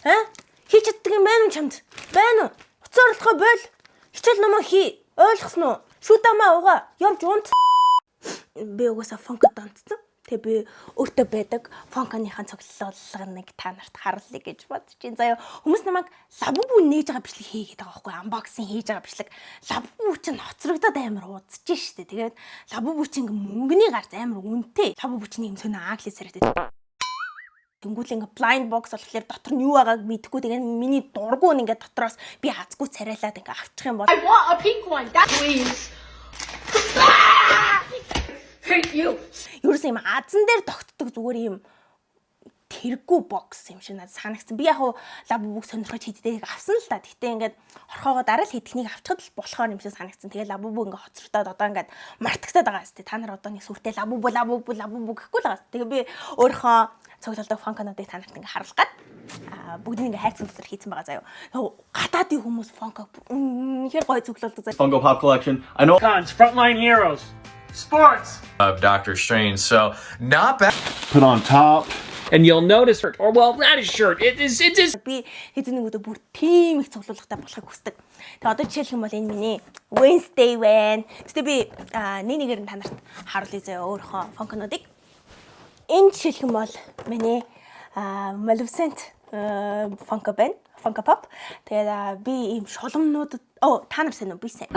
Аа? Хийж чаддаг юм байна уу чамд? Байна уу? Уцаа орлохоо боль. Хичээл номоо хий. Ойлгосон уу? Шүдамаа угаа. Явж унт. Би угаасаа Funko донтсон. Тэгээ би өөртөө байдаг Funko-ныхаа цуглуулга нэг та нарт харуулъя гэж бодож байна. Заяа, хүмүүс намайг Labubu нээж байгаа бичлэг хийгээд байгаа байхгүй, unboxing хийж байгаа бичлэг. Labubu чинь хоцрогдоод амар удаж штэ. Тэгээд Labubu чинь ингээ мөнгөний гарц амар үнэтэй. Labubu чинь юм сонио ugly царайтай. Тэнгүүл ингээ blind box болохоор дотор нь юу байгааг мэдэхгүй. Тэгээ миний дургу нь ингээ дотроос би азгүй царайлаад ингээ авчих юм бол I want a pink one. That please. Hate you. Ерөөсөө юм азан дээр тогтдог, зүгээр юм тэргүй box юм шиг надад санагдсан. Би яг хуу Labubu-г сонирхож хэддэг авсан л та. Гэтэ ингээд хорхоогоо дараа л хэдхнийг авчихад л болохоор юм шиг санагдсан. Тэгээ Labubu ингээд хоцрогдоод одоо ингээд мартагтаад байгаа юм. Та нар одоо нэг сүртэй Labubu, Labubu, Labubu гэхгүй л байгаа. Тэгээ би өөрийнхөө цуглуулдаг Funko-нуудыг та нарт ингээд харуулах гад бүгдийг ингээд хайрцаг дотор хийцэн байгаа заяа. Гадаадын хүмүүс Funko үнэхээр гоё цуглуулдаг заяа. Funko Pop collection. I know Cons, frontline heroes, sports. Of Doctor Strange. So not bad. Put on top. And you'll notice, or well, not his shirt. It is it's his Би хэзээ нэг өдөр бүр тийм их цуглуулгатай болохыг хүсдэг. Тэгээ одоо жишээлх юм бол энэ миний Wednesday байна. Гэтэ би нэг нэгээр нь та нарт харуулъя заяа өөрийнхөө Funko-нуудыг. Энэ жишээлх юм бол миний Maleficent Funko байна. Funko Pop. Тэгээд би ийм шоломнуудад, оо, та нар сайн уу, би сайн.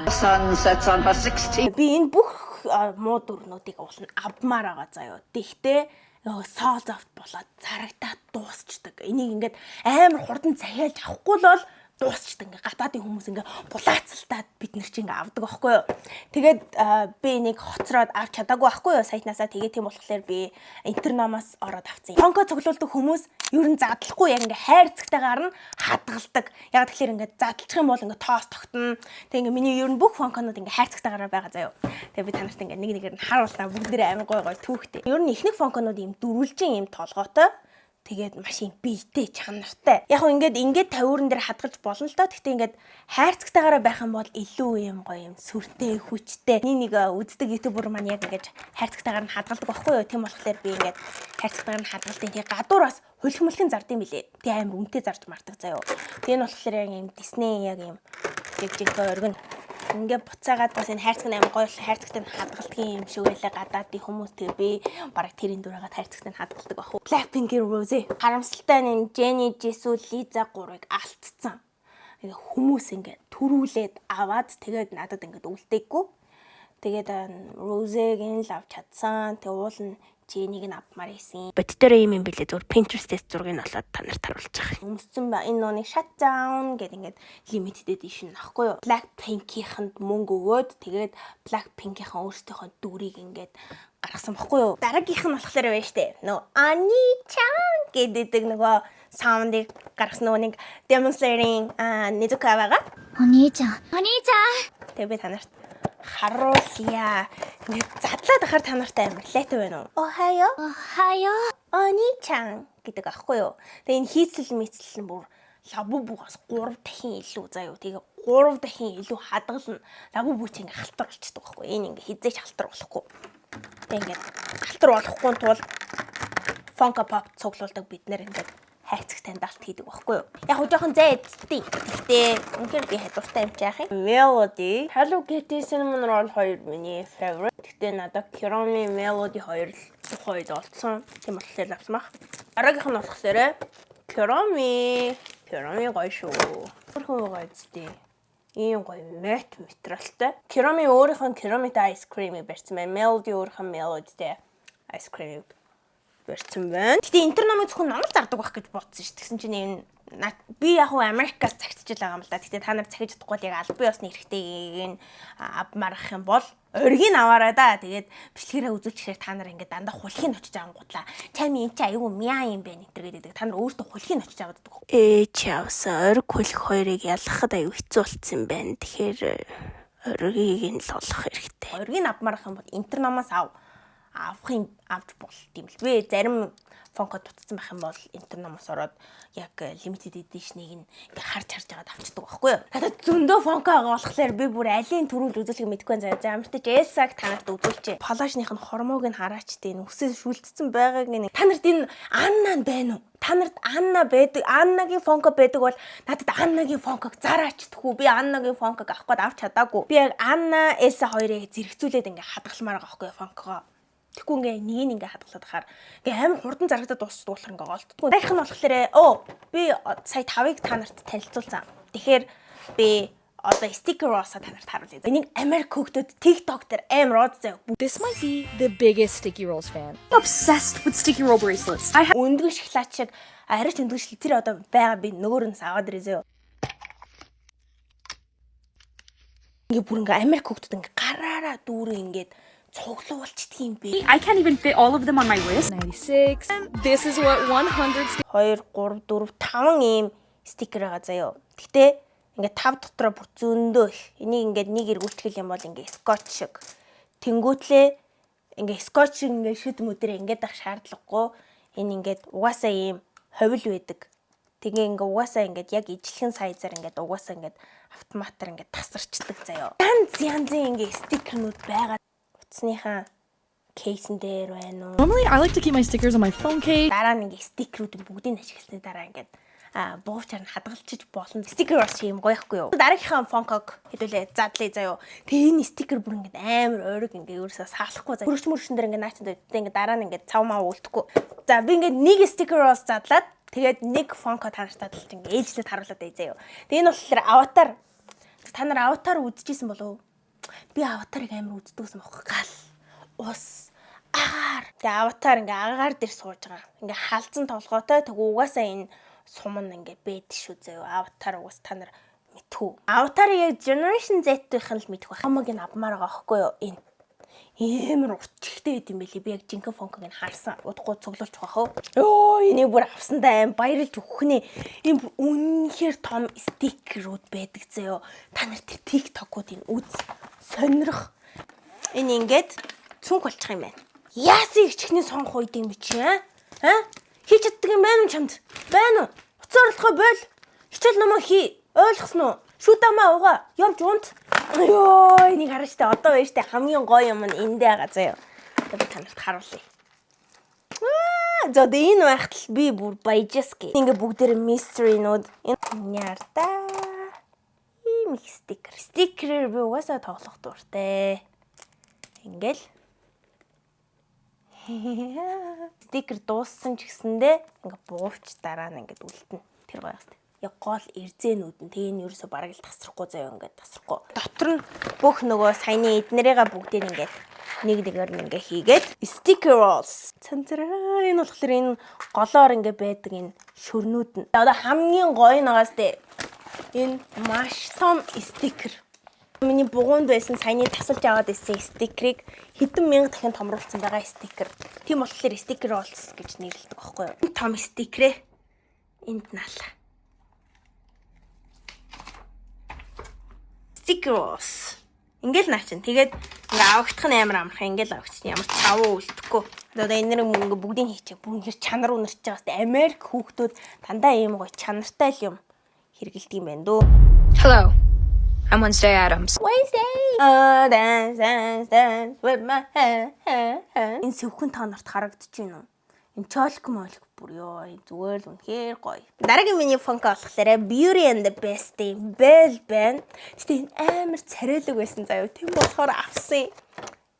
Sun sets on her 16th. Би энэ бүх муу дүрнүүдийг уул нь авмаар байгаа заяа. Тэгтээ нөгөө sold out болоод зарагдаад дуусчдаг. Энийг ингээд амар хурдан захиалж авахгүй л бол дуусчдаг. Ингээ гадаадын хүмүүс ингээ булаацалтаад бид нар чи ингээ авдаг байхгүй юу. Тэгээд би энийг хоцроод авч чадаагүй байхгүй юу сайтнаасаа. Тэгээд тийм болохоор би Интерномоос ороод авсан. Funko цуглуулдаг хүмүүс ер нь задлахгүй, яг ингээ хайрцагтайгаар нь хадгалдаг. Яг тэгэхээр ингээ задлчих юм бол ингээ тоос тогтно. Тэгээ ингээ миний ер нь бүх Funko-нууд ингээ хайрцагтайгаар байгаа заяо. Тэгээ би та нарт ингээ нэг нэгээр нь харууллаа. Бүгдээрээ амар гой гой түүхтэй. Ер нь ихэнх Funko-нууд ийм дөрвөлжин ийм толгойтой. Тэгээд маш юм биетэй, чанартай. Яг хөө ингээд ингээд тавиуран дээр хадгалж болно л доо. Гэхдээ ингээд хайрцагтайгаараа байх юм бол илүү юм гоё юм сүртэй, хүчтэй. Нэг нэг үздэг YouTuber маань яг ингээд хайрцагтайгаар нь хадгалдаг байхгүй юу? Тийм болохоор би ингээд хайрцагтайгаар нь хадгалдаг. Тэгээ гадуур бас хулих мулхин зардсан билээ. Тэгээ амар үнэтэй зарж мардаг заяо. Тэгээ энэ болохоор яг юм Disney яг юм жиг жиг оргино. Ингээ буцаагаад бас энэ хайрцаг нь амар гоё хайрцагтай нь хадгалдаг юм шиг байлаа гадаадын хүмүүс. Тэгээ би бараг тэрийн дүрээгээд хайрцагтай нь хадгалдаг байх уу. Blackpink-ийн Rose. Харамсалтай нь Jennie, Jisoo, Lisa гурыг алдцсан. Тэгээ хүмүүс ингээ төрүүлээд аваад тэгээд надад ингээд үлдээгүй. Тэгээд Rose-г нь л авч чадсан. Тэгээ уул нь Jennie-г нь авмаар исэн. Боддороо юм юм бэлээ, зүгээр Pinterest-ээс зургийг нь олоод та нарт харуулж байгаа. Өмссөн ба энэ нууны shutdown гэдэг ингээд limited edition ахгүй юу? Blackpink-ийхэнд мөнгө өгөөд тэгээд Blackpink-ийнхэн өөрсдийнхөө дүрийг ингээд гаргасан бохгүй юу? Дараагийнх нь болохоор байна штэ. Нөө お兄ちゃん гэдэг нөгөө sound-ыг гаргасан нөгөө нэг Demon Slayer-ийн Nezuko байгаа. お兄ちゃんお兄ちゃん。 Тэгээ би та нарт харуулъя. Ингээд задлаад ахаар та нартай амар лайтай байна уу? おはよう. おはよう。お兄ちゃん гэдэг аахгүй юу? Тэгээ энэ хийцэл мэцэл нь бүр Labubu-гаас 3 дахин илүү заяо. Тэгээ 3 дахин илүү хадгална. Labubu чи ингээ халтар болчдөг байхгүй. Энэ ингээ хизээч халтар болохгүй. Тэгээ ингээд халтар болохгүй тул Funko Pop цуглуулдаг бид нэр ингээд хайрцагтай далт хийдэг байхгүй юу? Яг хөө жоохон зай эзэлтий. Гэхдээ үнэхээр би хадвартай юм чи яах юм? Melody, Hello Kitty, Cinnamon Roll хоёр миний favorite. Гэхдээ надад Kuromi, Melody хоёр л тухайд олцсон. Тийм болохоор авсан баг. Дараагийнх нь болохоор Kuromi. Kuromi гоё шүү. Өөрхөн гоё үстэй. Ийм гоё matte материалтай. Kuromi өөрийнх нь Kuromi-тай ice cream-ыг барьсан байна. Melody өөрийнх нь Melody-тэй ice cream-ыг барьсан байна. Гэтэ Интерномыг зөвхөн Монгол зардаг байх гэж бодсон шүү. Тэгсэн чинь энэ би яг уу Америкаас захижил байгаа юм л да. Гэтэ та нар захиж чадахгүй бол яг албан ёсны эрхтэйг нь авмаарах юм бол оргийг аваарай да. Тэгээд бичлэгээрээ үзүүлчихээр та нар ингээд дандаа хулхийг очиж авангуутлаа. "Чами эн чи айгүй мяа юм байна" энэ төр гэдэг. Та нар өөртөө хулхийг очиж аваад байдаг. Ээ чи авсан ориг хулх хоёрыг ялгахад аюу хэцүү болцсон юм байна. Тэгэхээр оргийг нь л олох хэрэгтэй. Оргийг авмаарах юм бол Интерномоос ав авах юм авч болт юм л. Би зарим Funko дутсан байх юм бол интерномос ороод яг limited edition-ыг нь ингээ харж харж байгаад авчдаг байхгүй юу. Надад зөндөө Funko байгаа болохоор би бүр алийн түрүүлж үзүүлэх мэдэхгүй байна заяа. За, ямар ч Элсаг та нарт үзүүлчихье. Плашных нь хормоог нь хараач тий, үсээ шүлтцэн байгааг нь. Та нарт энэ Анна нь байна уу? Та нарт Анна байдаг, Аннагийн Funko байдаг бол надад Аннагийн Funko-г зараач тэхүү. Би Аннагийн Funko-г авах гээд авч чадаагүй. Би яг Анна, Элса хоёрыг зэрэгцүүлээд ингээ хадгалмаар байгаа байхгүй юу Funko-го. Тэгэхгүй ингээ нэг нь ингээ хадгалаад хахаар ингээ амар хурдан зарагдаад дуусчих болохоор ингээ олддгүй. Дараагийнх нь болохоор би сая тавыг та нарт танилцуулсан. Тэгэхээр би одоо sticker rolls-а та нарт харуулъя. Энийг Америк хүүхдүүд TikTok дээр амар од заяа. This might be the biggest Sticky Rolls fan. Obsessed with sticky roll bracelets. I have Өндгөн шоколад шиг арайч өндгөн шоколад тэр одоо байгаа, би нөгөөр нь аваад ирээ заяа. Ингээ бүр ингээ Америк хүүхдүүд ингээ гараараа дүүрэн ингээд цуглуулчдаг юм бэ. I can't even fit all of them on my wrist. 96. This is what 100 2 3 4 5 ийм стикер байгаа заяо. Гэтэ ингээд тав дотроо бүр зөндөө их. Энийг ингээд нэг эргүүлчих юм бол ингээд скотч шиг. Тэнгүүтлээ ингээд скотч шиг ингээд шүд мүдрээ ингээд ах шаардлагагүй. Энэ ингээд угаасаа ийм ховил байдаг. Тэгээ ингээ угаасаа ингээд яг ижлэхэн size аар ингээд угаасаа ингээд автоматар ингээд тасарчдаг заяо. Янз янзын ингээ стикернүүд байгаа. Утасныхаа case эн дээр байна уу? Normally, I like to keep my stickers on my phone case. Дараа нь ингээ стикерүүдийн бүгдийг ашигласны дараа ингээд буувчаар нь хадгалчиж болно. Стикер бас юм гоё ихгүй юу? Дараагийнхаа Funko-г хэдүүлээ задлаа заяо. Тэгээ энэ стикер бүр ингээд амар ойрог ингээ ерөөсөө саалахгүй заяа. Хөрөгч мөршин дээр ингээ наацсан дээр ингээ дараа нь ингээ цав маа үлдэхгүй. За, би ингээд нэг sticker бас задлаад, тэгээд нэг Funko та нарт задлаж ингээ ээжлээд харуулад бай заяо. Тэгээ энэ болохоор Аватар. Та нар Аватар үзчихсэн болов уу? Би Аватарыг амар үздэгсэн байхгүй, гал ус агаар. Тэгээ Аватар ингээ агаар дээр сууж байгаа. Ингээ халзан толгойтой, тэг угаасаа энэ сум нь ингээ бэд шүү заяа. Аватар угаас та нар мэдхүү. Аватар яг Generation Z-ийнх нь л мэдэх байх. Хамаг энэ авмаар байгаа байхгүй юу? Энэ амар урт чихтэй байд юм бэлээ. Би яг жинхэнэ Funko-г нь харсан. Удахгүй цуглуулчих واخ уу. Йоо, энийг бүр авсандаа аим баярлж өгөх нэ. Ийм бүр үнэхээр том стикерүүд байдаг заяо. Та нар тэр TikTok-уудыг үз. Сонирх. Энэ ингээд цүнх болчих юм байна. Яасан их чихний сонгох үед юм чи, аа? Аа? Хийж чаддаг юм байна уу чамд? Байна уу? Уцаа орлохоо боль. Хичээл номоо хий. Ойлгосон уу? Шүдамаа угаа. Явж унт. Йоо, энийг хараа штэ. Одоо байна штэ. Хамгийн гоё юм нь эндээ байгаа заяа. Одоо би та нарт харуулъя. Аа, за, одоо энэ байхад л би бүр баяжаски. Ингээ бүгдээр mystery-нууд энэ ярта. Ийм их стикер. Стикерээр би угаасаа тоглох дуртай. Ингээл стикер дууссан ч гэсэндээ ингээ буувч дараа нь ингээд үлдэнэ. Тэр гоё хэвээр. Яг гол эрзээнүүд нь тэгээ энэ ерөөсө бараг л тасрахгүй заяа, ингээд тасрахгүй. Дотор нь бүх нөгөө саяны эднэрийга бүгдийг ингээд нэг нэгээр нь ингээ хийгээд sticker rolls. Цанцараа, энэ болохоор энэ голоор ингээ байдаг энэ шөрнүүд нь. Одоо хамгийн гоё нагаас тэ энэ маш том стикер. Миний бугуунд байсан саяны тасалж аваад ирсэн стикерийг хэдэн мянга дахин томруулсан байгаа стикер. Тийм болохоор sticker rolls гэж нэрлэдэг байхгүй юу? Энэ том стикерээ энд наалаа. Sticker rolls. Ингээл наа чинь. Тэгээд ингээ авагдах нь амар амархан. Ингээл авагдчих. Ямар ч цавуу үлдэхгүй. Одоо энэ нэр ингээ бүгдийг хийчих. Бүр ингээ чанар үнэрч байгаа хэвээр. Америк хүүхдүүд дандаа ийм гоё чанартай л юм хэрэгэлдэг юм байна дөө. Hello, I'm Wednesday Addams. Wednesday. Oh, dance, dance, dance with my hand. Энэ сэвхэн та нарт харагдаж байна уу? Энэ чолк молк бүр ёо, энэ зүгээр л үнэхээр гоё. Дараагийн миний Funko болохоор Beauty and the Beast-ийн Belle байна. Гэтэ энэ амар царайлаг байсан заяа. Тийм болохоор авсан.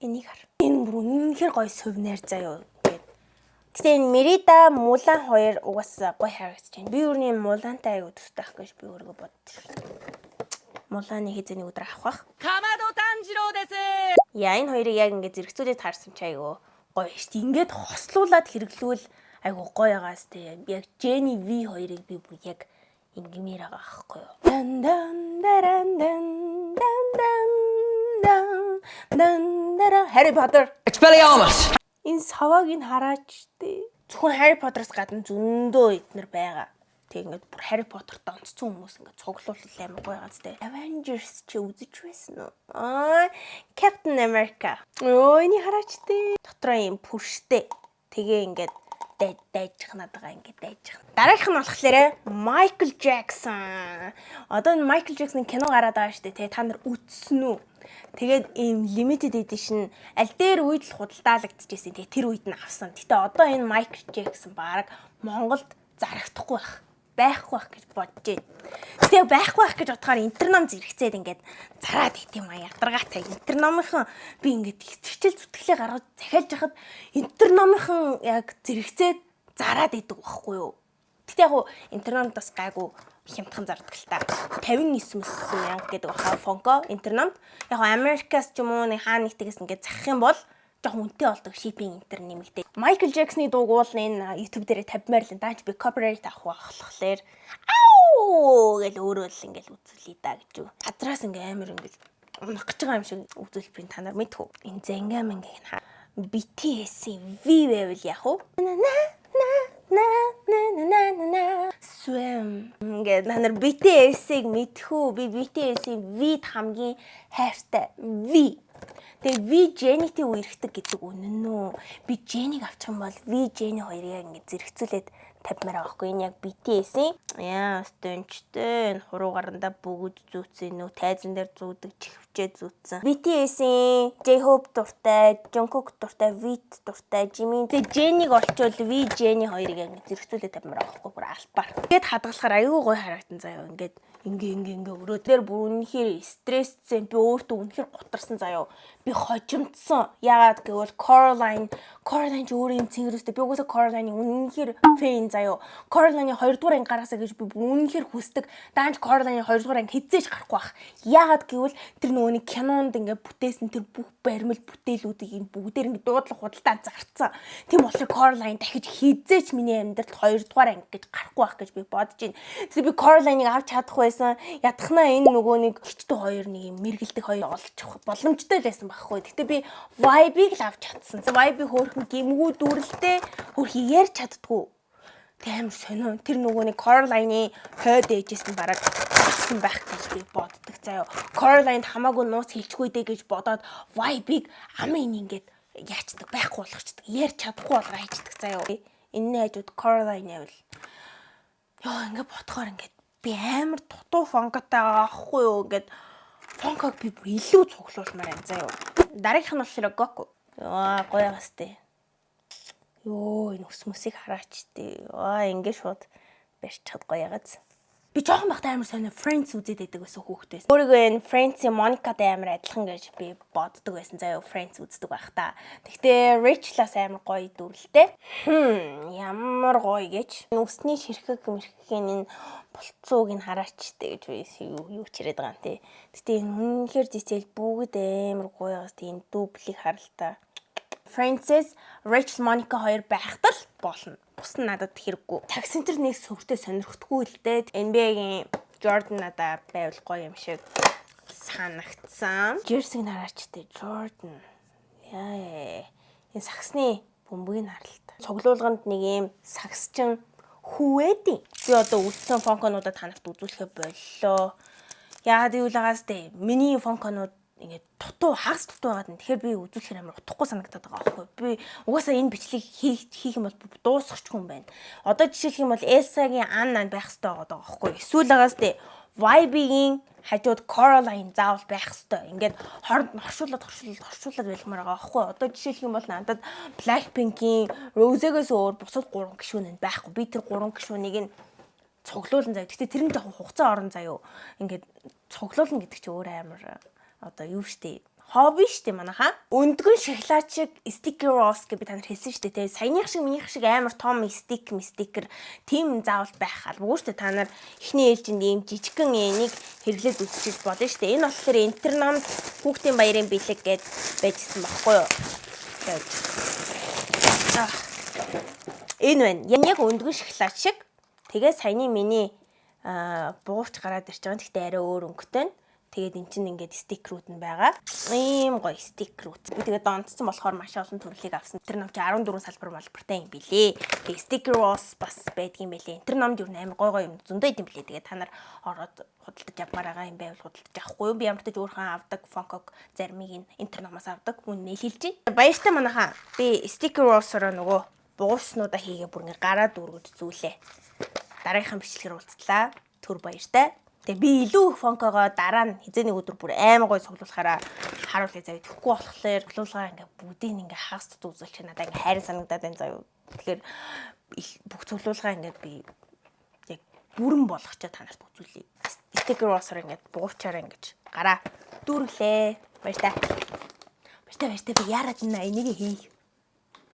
Энийг хар. Энэ бүр үнэхээр гоё сувнаар заяа. Ингээд. Гэтэ энэ Мерида, Мулан хоёр угаасаа гоё харагдаж байна. Би юу нэг Мулантай аягүй төстэй ах гэж би өөрийгөө боддог шүү. Муланы хэзээний өдөр авах бах. Яа, энэ хоёрыг яг ингээд зэрэгцүүлээд таарсан чи айгүй гоё шүү дээ. Ингээд хослуулад хэрэглүүл айгүй гоё байгаас тий. Яг Jenny V хоёрыг би бүр яг ингэмээр байгаа аахгүй юу. Дан дан даран дан дан дан дан дан даран. Harry Potter. Expelliarmus! Энэ савааг нь хараач тий. Зөвхөн Harry Potter-аас гадна зөндөө эднэр байгаа. Тэг ингээд бүр Harry Potter донцсон хүмүүс ингээд цуглуулал амар гоё байгаа зү. Avengers чи үзэж байсан уу? Аа, Captain America. Өө, энийг хараач тий. Дотроо юм пүрштэй. Тэгээ ингээд Дайж дайжхнаад байгаа, ингээд дайжхан. Дараагийнх нь болохоор Майкл Джексон. Одоо энэ Майкл Джексоны кино гараад байгаа шүү дээ. Тэ, та нар үзсэн үү? Тэгээд ийм limited edition аль дээр үед л худалдаалагдчихсэн. Тэгээ тэр үед нь авсан. Гэтэ одоо энэ Майкл Джексон баг Монголд зарагдахгүй байх гэж бодож байна. Тэгээ байхгүй байх гэж бодохоор Интерном зэрэгцээд ингээд зараад ит юм а, ядаргаатай. Интерномынхан би ингээд хичээл зүтгэлээ гаргаж захиалж хахад Интерномынхан яг зэрэгцээд зараад идэг байхгүй юу? Гэтэ яг Интерномд бас гайгүй хямдхан зардаг л та. 59 мянга гэдэг баха Funko Интерномд. Яг Америкаас ч юм уу, нэг хаа нэгтгээс ингээд захих юм бол жоохон үнэтэй болдог, shipping энтер нэмэгдээ. Майкл Джексоны дууг уул энэ YouTube дээр тавьмаар л даач би copyright авах болохоор ау гэл өөрөө л ингээл үзүүлье да гэж юу. Газраас ингээ амар ингээд унах гэж байгаа юм шиг үзүүлбэрийн та нар мэдхүү. Энэ зэнгэ мэнгэ ха BTS-ийн V байвал яах вэ? На на на на на на на swim. Ингээд та нар BTS-ийг мэдхүү. Би BTS-ийн V-д хамгийн хайртай. V. Тэгээ V Jenny-тэй үерхдэг гэдэг үнэн үү? Би Jenny-г авчих юм бол V Jenny хоёрыг ингээд зэрэгцүүлээд тавьмаар байгаа байхгүй. Энэ яг BTS-ийн яа стөнчтэй, энэ хуруу гарандаа бүгд зүүцсэн нүү, тайзан дээр зүүдэг чихвчээ зүүцсэн. BTS-ийн J-Hope дуртай, Jungkook дуртай, V дуртай, Jimin. Тэгээ Jenny-г олчвол V Jenny хоёрыг ингээд зэрэгцүүлээд тавьмаар байгаа байхгүй, бүр албаар. Тэгээд хадгалахаар аюу гой харагдан заяа. Ингээд ингээ ингээ ингээ өрөө дээр бүр үнэхээр стрессцэн, би өөртөө үнэхээр гутарсан заяа. Би хожимдсон. Яагаад гэвэл Coraline ч өөрөө юм цэнгэр өстэй. Би угаасаа Coraline-ы үнэхээр fan заяа. Coraline-ы 2 дугаар анги гараасаа гэж би үнэхээр хүсдэг. Даанч Coraline-ы 2 дугаар анги хэзээ ч гарахгүй бах. Яагаад гэвэл тэр нөгөө нэг кинонд ингээ бүтээсэн тэр бүх баримл бүтээлүүдийг энэ бүгдээр ингээ дуудлага худалдаа зарцсан. Тийм болохоор Coraline дахиж хэзээ ч миний амьдралд 2 дугаар анги гэж гарахгүй байх гэж би бодож байна. Тэгэхээр би Coraline-ыг авч чадах байсан. Ядахнаа энэ нөгөө нэг хичтүү хоёр нэг юм мэргэлдэг хоёр олчих боломжтой л байсан байхгүй. Гэтэ би Vibe-ыг л авч чадсан. Vibe хөөрхөн гимгүү дүрэлтэй, хөөрхөн ярьж чаддгүй. Тэг амар сонио. Тэр нөгөө нэг Coraline-ы хойд ээжээс нь бараг авсан байх гэж би боддог заяа. Coraline хамаагүй нууц хэлчихгүй дээ гэж бодоод Vibe-ыг амын ингээд яачдаг, байхгүй болгочдөг. Ярьж чадахгүй болгоо хийчдэг заяа. Энэний хажууд Coraline явал. Йоо, ингээд бодохоор ингээд би амар дутуу Funko-той байгаа аахгүй юу, ингээд Funko-г би бүр илүү цуглуулмаар байна заяа. Дараагийнх нь болохоор Goku. Яа, гоё гастэй. Йоо, энэ ус мөсийг хараач тээ. Аа, ингэ шууд барьчихад гоё ягаз. Би жоохон байхдаа амар сонио Friends үзээд байдаг байсан хүүхдээс. Өөрийгөө энэ Friends-ийн Monica-тай амар адилхан гэж би боддог байсан заяа, Friends үздэг байх та. Тэгтээ Rachel-аас амар гоё дүрлээ. Ямар гоё гэж. Үсний ширхэг мэрхэхийн энэ булцууг нь хараач тээ гэж би юу юу ч яриад байгаа юм те. Тэгтээ энэ үнэнхээр detail бүгд амар гоё байгаас тийм дүүблийг харалтаа. Friends-с Rachel, Monica хоёр байхад л болно. Бус нь надад хэрэггүй. Таксин төр нэг сөртэй сонирхдаггүй л дээ. NBA-гийн Jordan надад байвал гоё юм шиг санагдсан. Jersey-г хараач тээ, Jordan. Яа. Энэ сагсны бөмбөгийг харалт. Цуглуулганд нэг юм сагсчин хүүэдийн. Би одоо үлдсэн Funko-нуудаа та нарт үзүүлэхэ боллоо. Яагаад гэвэл агаас дээ. Миний Funko-нууд ингээд дутуу, хагас дутуу байгаад нь. Тэгэхээр би үзүүлэхээр амар утгагүй санагдаад байгаа байхгүй. Би угаасаа энэ бичлэг хийх юм бол дуусгах юм байна. Одоо жишээлх юм бол Elsa-гийн Anna байх хэрэгтэй байгаа байхгүй. Эсвэл агаас дээ Vibe-гийн хажууд Coraline заавал байх хэрэгтэй. Ингээд хооронд нь оршуулад оршуулад оршуулад байлгамаар байгаа байхгүй. Одоо жишээлх юм бол надад Blackpink-ийн Rose-гээс өөр бусад гурван гишүүн нь байхгүй. Би тэр гурван гишүүнийг нь цуглуулсан заяа. Гэтэ тэр нь жоохон хугацаа орон заяа. Ингээд цуглуулна гэдэг чинь өөр амар одоо юу штэ, хобби штэ манайха. Өндгөн шоколад шиг sticker rolls гэж би та нар хэлсэн штэ те. Саяных шиг, минийх шиг амар том stick sticker тийм заавал байх албагүй штэ. Та нар эхний ээлжинд ийм жижигхэн энийг хэрэглээд үзчихэж болно штэ. Энэ болохоор Интерномд хүүхдийн баярын бэлэг гэд байжсэн багхгүй юу? Тэгээд энэ байна. Яг өндгөн шоколад шиг. Тэгээ саяны миний буурч гараад ирж байгаа. Гэхдээ арай өөр өнгөтэй нь. Тэгээд эн чинь ингээд стикерүүд нь байгаа. Ийм гоё стикерүүд. Би тэгээд донцсон болохоор маш олон төрлийг авсан. Тэр ном чи 14 салбар малбартай юм билээ. Тэгээд sticker walls бас байдгийн байлээ. Тэр номд юу амар гоё гоё юм зөндөө идэм билээ. Тэгээд та нар ороод худалдаж авмаар байгаа юм байвал худалдаж авахгүй юу? Би ямар ч өөрхөн авдаг Funko-г заримыг нь Интерномоос авдаг. Мөн нээлхэлж байна. Баяртай манайхаа. Би sticker walls-ороо нөгөө Бугуйрснуудаа хийгээ бүр ингээ гараа дүүргэж зүүлээ. Дараагийнхаа бичлэгээр уулзлаа. Түр баяртай. Тэгээ би илүү их Funko-гоо дараа нь хэзээ нэг өдөр бүр амар гоё цуглуулахаараа харуулъя заяа. Тэгэхгүй болохоор цуглуулгаа ингээ бүгдийг ингээ хагас дутуу үзүүлчих надаа ингээ хайрын санагдаад байна заяа. Тэгэхээр бүх цуглуулгаа ингээ би яг бүрэн болгочоо та нарт үзүүлье. Sticker rolls-оор ингээд бугуйрчаараа ингэж гараа дүүргэлээ. Баяртай. Баяртай, баяртай, би яарад байна, энийг хий.